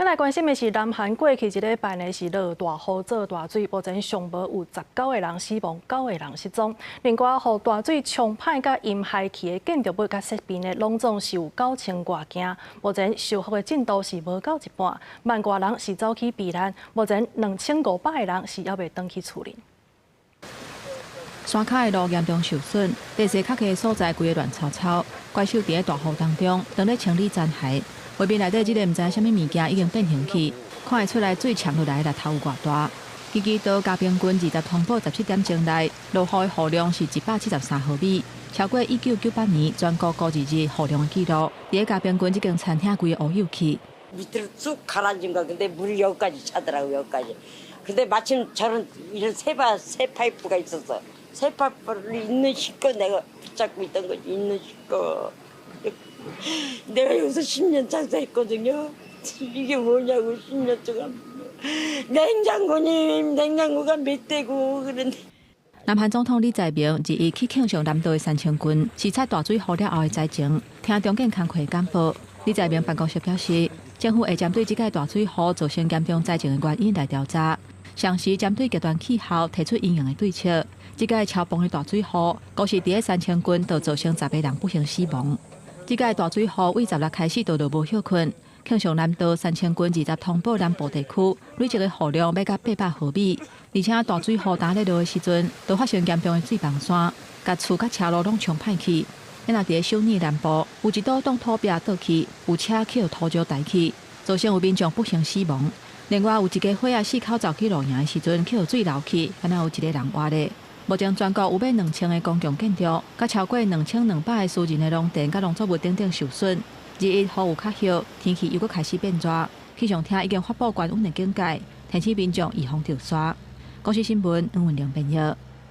閣來關心的是，南韓過去一禮拜呢是落大雨做大水，目前上無有19個人死亡，九個人失蹤。另外，予大水沖歹佮淹害去的建築物佮設備呢，攏總是有9000外件。目前修復的進度是無到一半，萬外人是走去避難，目前2500個人是猶未轉去厝裡。山跤的路嚴重受損，地勢較低的所在規个亂糟糟，怪獸佇咧大雨當中，當咧清理殘骸。畫面內底這个毋知啥物物件已經變形去，看會出來水沖落來的力頭有偌大。京畿道加平郡20通報17點鐘內落雨的雨量是173毫米，超過1998年全國估計日雨量的紀錄。佇咧加平郡這間餐廳規个烏有去。 밑으로 쑥 가라앉은 거야. 근데 물이 여기까지 차더라고, 여기까지. 근데 마침 저런 이런 새 파이프가 있었어. 새 파이프를 있는 힘껏 내가 붙잡고 있던 거지. 있는 힘껏. 내가 여기서 10년 장사했거든요. 이게 뭐냐고 10년 동안. 냉장고님, 냉장고가 몇 대고 그런데. 南韓總統李在明21去慶尚南道的山清郡視察大水雨了後的災情，聽重建工課簡報。李在明辦公室表示，政府會針對這擺大水雨造成嚴重災情的原因來調查，同時針對極端氣候提出因應的對策。這擺超磅的大水雨，估是佇咧山清郡就造成10個人不幸死亡。這擺大水雨對16開始就落無歇睏，慶尚南道山清郡20通報南部地區累積的雨量欲到800毫米，而且大水雨焦咧落的時陣，就發生嚴重的水崩山，共厝佮車路攏沖歹去。若佇咧首爾南部有一堵擋土壁倒去，有車去予土石帶去，造成有民眾不幸死亡。另外有一家伙仔四口走去露營的時陣，去予水流去，敢若有一個人活咧。目前全國有欲2000個公共建築，佮超過2200個私人的農田佮農作物等等受損。21雨有較歇，天氣又閣開始變熱，氣象廳已經發布高溫的警戒，提醒民眾預防著沙。公視新聞黃文玲編譯。